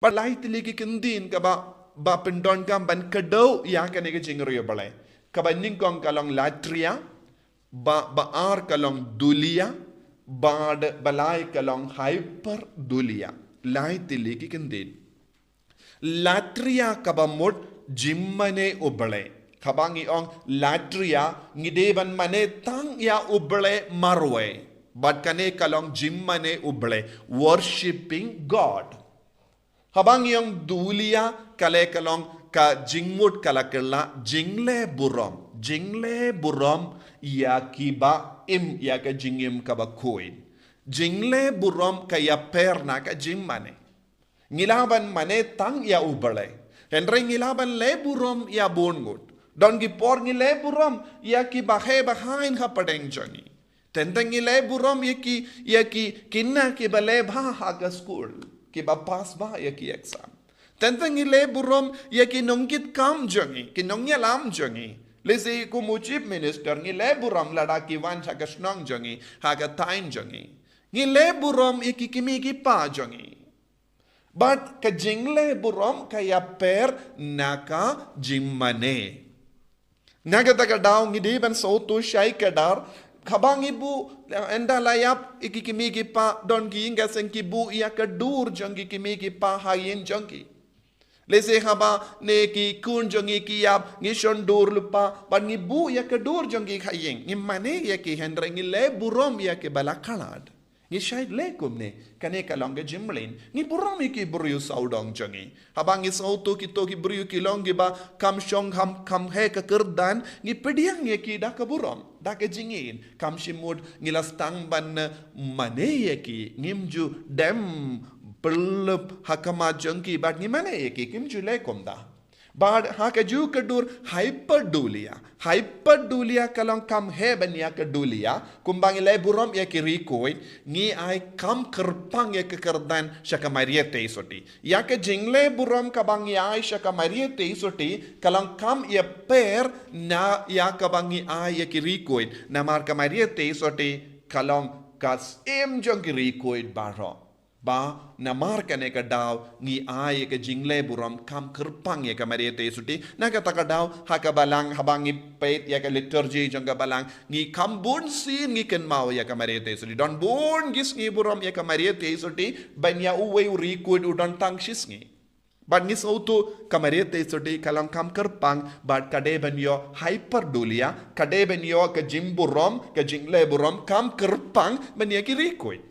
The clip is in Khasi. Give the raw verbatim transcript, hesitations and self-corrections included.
Ba lai tylli ki kyntien kaba, ba pyndonkam ban kdew ïa kane ka jingriewblei. Kaba nyngkong ka long latria, ba, ba ar ka long dulia, ba, ba lai ka long hyperdulia. Lai tylli ki kyntien. Latria kaba mut jingmane u Blei. Haba ngi ong latria ngi dei ban mane tang ïa u Blei marwei. Bad kane ka long jingmane u Blei, worshipping God. Haba ngi ong dulia, kane ka long ka jingmut ka la kylla jingleh burom. Jingleh burom ïa kiba im ïa ka jingim kaba khuid. Jingleh burom ka ïapher na ka jingmane. Ngi lah ban mane tang ïa u Blei. Hynrei ngi lah ban leh burom ïa bun ngut. Don ki por ngi leh burom ïa kiba heh ba haiñ hapdeng jong ngi. Teng teng ngi leh burom ïa ki, ïa ki khynnah kiba leh bha ha ka skul, kiba pass bha ïa ki exam. Teng teng ngi leh burom ïa ki nongkitkam jong ngi, ki nongïalam jong ngi. Lehse kum u Chief Minister ngi leh burom lada ki wan ha ka shnong jong ngi, ha ka thaiñ jong ngi. Ngi leh burom ïa ki kmie ki kpa jong ngi. Bad ka jingleh burom ka ïapher na ka jingmane. Na kata ka daw ngi dei ban sngewthuh shai kdar, haba ngi buh, ynda la ïap ïa ki kmie ki kpa, don ki ïing ki sem ki buh ïa ka dur jong ki kmie ki kpa ha ïing jong ki. Lehse haba ne ki khun jong ngi ki ïap, ngi shon dur lypa, bad ngi buh ïa ka dur jong ki ha ïing. Ngi mane ïa ki, hynrei ngi leh burom ïa kiba la khlad. Ngi shait leh kumne, kane ka long ka jingmlien. Ngi burom ïa ki briew sawdong jong ngi. Haba ngi sngewthuh kito ki briew ki long kiba kham shong kham, kham heh ka kyrdan, ngi pdiang ïa ki da ka burom, da ka jingïeit. Kham shym mut ngi la sdang ban mane ïa ki, ngim ju dem pyllup ha khmat jong ki bad ngi mane ïa ki, kim ju leh kumta. Bad ha kajuh ka dur hyperdulia. Hyperdulia ka long kham heh ban ïa ka dulia, kumba ngi leh burom ïa ki riewkhuid, ngi ai kham kyrpang ïa ka kyrdan sha ka Maria Theisotti. Ïa ka jingleh burom kaba ngi ai sha ka Maria Theisotti, ka long kham ïapher na ïa kaba ngi ai ïa ki riewkhuid. Namar ka Maria Theisotti ka long ka syiem jong ki riewkhuid baroh. Ba namar kane ka daw ngi ai ïa ka jingleh burom kham kyrpang ïa ka Maria Theisotti. Na kata ka daw ha ka balang, haba ngi peit ïa ka liturgy jong ka balang, ngi kham bun sien ngi kynmaw ïa ka Maria Theisotti. Don bun ki sngi burom ïa ka Maria Theisotti, ban ïa uwei u riewkhuid u don tang shi sngi. Bad ngi sngewthuh ka Maria Theisotti ka long kham kyrpang, bad ka dei ban ïoh hyperdulia, ka dei ban ïoh ka jingburom, ka jingleh burom kham kyrpang ban ïa ki riewkhuid.